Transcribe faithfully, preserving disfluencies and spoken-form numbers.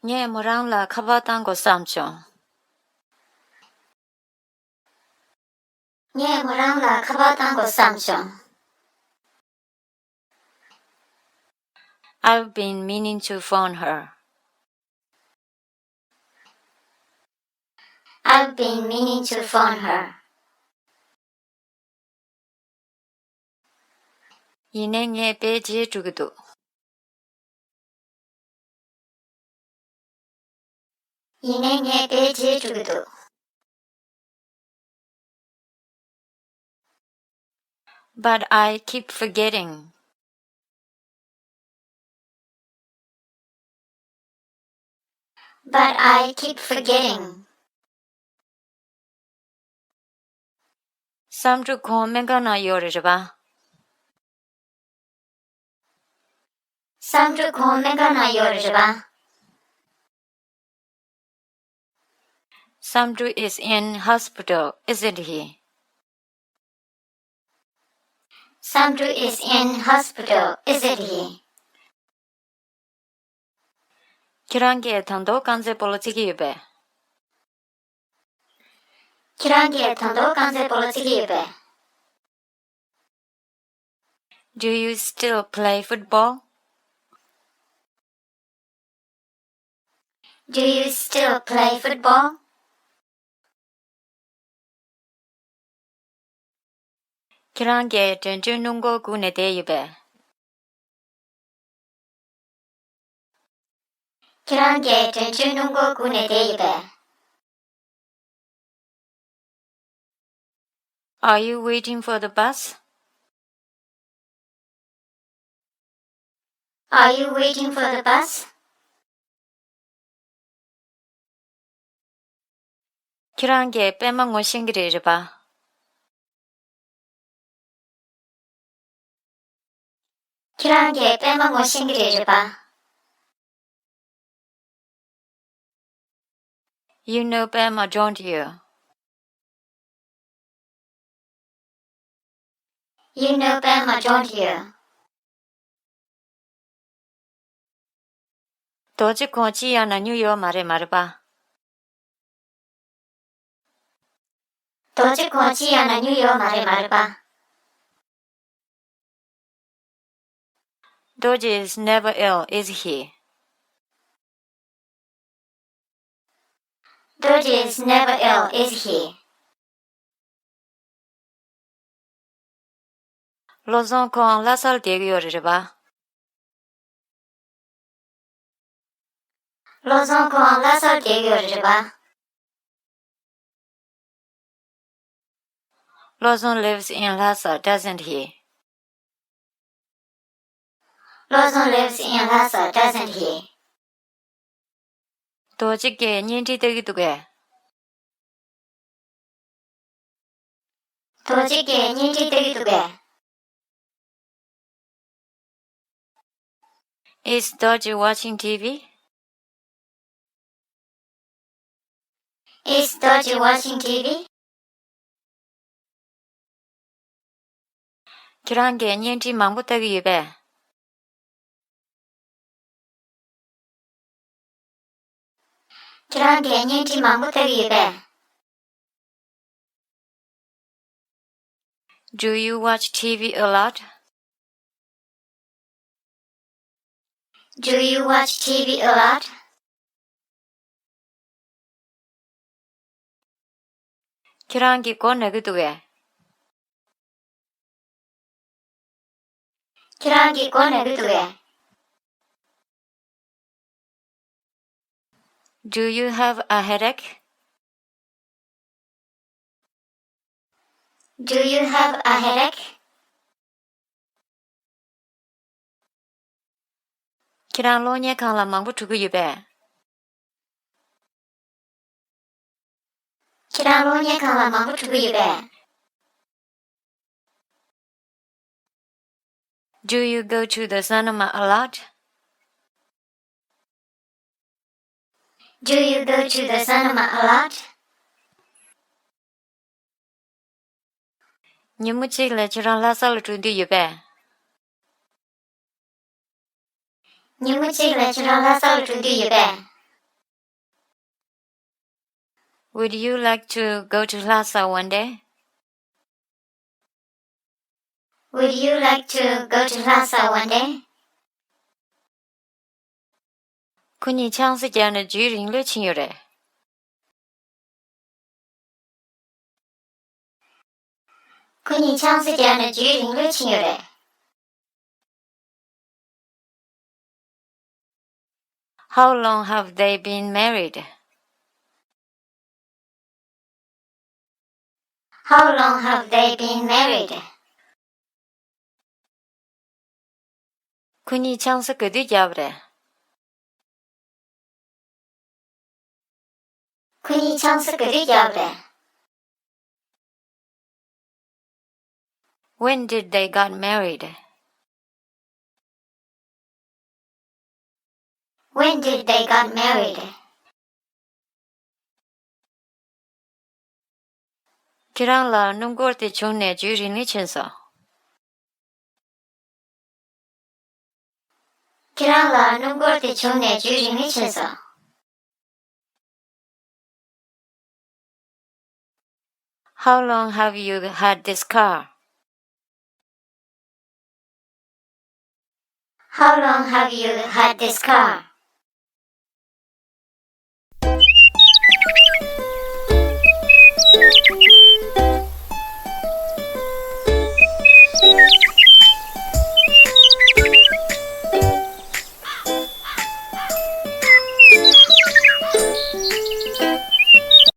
ངས་མོ་རང་ལ་ཁ་པར་བཏང་དགོས་བསམ་བྱུང་། ངས་མོ་རང་ལ་ཁ་པར་བཏང་དགོས་བསམ་བྱུང་། I've been meaning to phone her. I've been meaning to phone her. ཡིན་ནའི་ངས་དཔེ་བརྗེད་འགྲོ་གི་འདུག་ཡིན་ནའི་ངས་དཔེ་བརྗེད་འགྲོ་གི་འདུག But I keep forgetting. But I keep forgetting. བསམ་གྲུབ་ཁོང་སྨན་ཁང་ནང་ཡོད་རེད་པ། བསམ་གྲུབ་ཁོང་སྨན་ཁང་ནང་ཡོད་རེད་པ། བསམ་གྲུབ is in hospital, isn't he? བསམ་གྲུབ is in hospital, isn't he? ཁྱེད་རང་གིས་ད་དུང་རྐང་རྩེད་སྤོ་ལོ་རྩེ་གི་ཡོད་པས། ཁྱེད་རང་གིས་ད་དུང་རྐང་རྩེད་སྤོ་ལོ་རྩེ་གི་ཡོད་པས། Do you still play football? Do you still play football? ཁྱེད་རང་གིས་དྲན་རྟེན་སྣུམ་འཁོར་སྒུག་ནས་བསྡད་ཡོད་པས། ཁྱེད་རང་གིས་དྲན་རྟེན་སྣུམ་འཁོར་སྒུག་ནས་བསྡད་ཡོད་པས། Are you waiting for the bus? Are you waiting for the bus? ཁྱེད་རང་གིས་པད་མ་ངོ་ཤེས་ཀྱི་རེད་རེད་པ། ཁྱེད་རང་གིས་པད་མ་ངོ་ཤེས་ཀྱི་རེད་རེད་པ། You know Pema, don't you? You know Pema, don't you? རྡོ་རྗེ་ཁོང་ཅི་ཡང་ན་ཉུ་ཡོད་མ་རེད་མ་རེད་པ། རྡོ་རྗེ་ཁོང་ཅི་ཡང་ན་ཉུ་ཡོད་མ་རེད་མ་རེད་པ། རྡོ་རྗེ is never ill, is he? རྡོ་རྗེ is never ill, is he? བློ་བཟང་ཁོང་ལྷ་སར་བསྡད་ཀྱི་ཡོད་རེད་རེད་པ། བློ་བཟང་ཁོང་ལྷ་སར་བསྡད་ཀྱི་ཡོད་རེད་རེད་པ། བློ་བཟང་lives in Lhasa, doesn't he? བློ་བཟང་lives in Lhasa, doesn't he? རྡོ་རྗེ་གིས་བརྙན་འཕྲིན་ལྟ་གི་འདུག་གས། རྡོ་རྗེ་གིས་བརྙན་འཕྲིན་ལྟ་གི་འདུག་གས། Is Dorji watching T V? Is Dorji watching T V? ཁྱེད་རང་གིས་བརྙན་འཕྲིན་མང་པོ་ལྟ་གི་ཡོད་པས། ཁྱེད་རང་གིས་བརྙན་འཕྲིན་མང་པོ་ལྟ་གི་ཡོད་པས། Do you watch T V a lot? Do you watch T V a lot? ཁྱེད་རང་གིས་མགོ་ན་གི་འདུག་གས། ཁྱེད་རང་གིས་མགོ་ན་གི་འདུག་གས། Do you have a headache? Do you have a headache? ཁྱེད་རང་གློག་བརྙན་ཁང་ལ་མང་པོ་འགྲོ་གི་ཡོད་པས། ཁྱེད་རང་གློག་བརྙན་ཁང་ལ་མང་པོ་འགྲོ་གི་ཡོད་པས། Do you go to the cinema a lot? Do you go to the cinema a lot? ཉིན་མོ་གཅིག་ལ་ཁྱེད་རང་ལྷ་ས་ལ་འགྲོ་འདོད་ཡོད་པས། ཉིན་མོ་གཅིག་ལ་ཁྱེད་རང་ལྷ་ས་ལ་འགྲོ་འདོད་ཡོད་པས། Would you like to go to Lhasa one day? Would you like to go to Lhasa one day? ཁོ་གཉིས་ཆང་ས་བརྒྱབ་ནས་རྒྱུན་རིང་ལོས་ཕྱིན་ཡོད་རེད། ཁོ་གཉིས་ཆང་ས་བརྒྱབ་ནས་རྒྱུན་རིང་ལོས་ཕྱིན་ཡོད་རེད། How long have they been married? How long have they been married? ཁོ་གཉིས་ཆང་ས་ག་དུས་བརྒྱབ་རེད། ཁོ་གཉིས་ཆང་ས་ག་དུས་བརྒྱབ་རེད། When did they got married? When did they got married? ཁྱེད་རང་ལ་སྣུམ་འཁོར་དེ་བྱུང་ནས་རྒྱུན་རིང་ལོས་ཕྱིན་སོང་། ཁྱེད་རང་ལ་སྣུམ་འཁོར་དེ་བྱུང་ནས་རྒྱུན་རིང་ལོས་ཕྱིན་སོང་། How long have you had this car? How long have you had this car?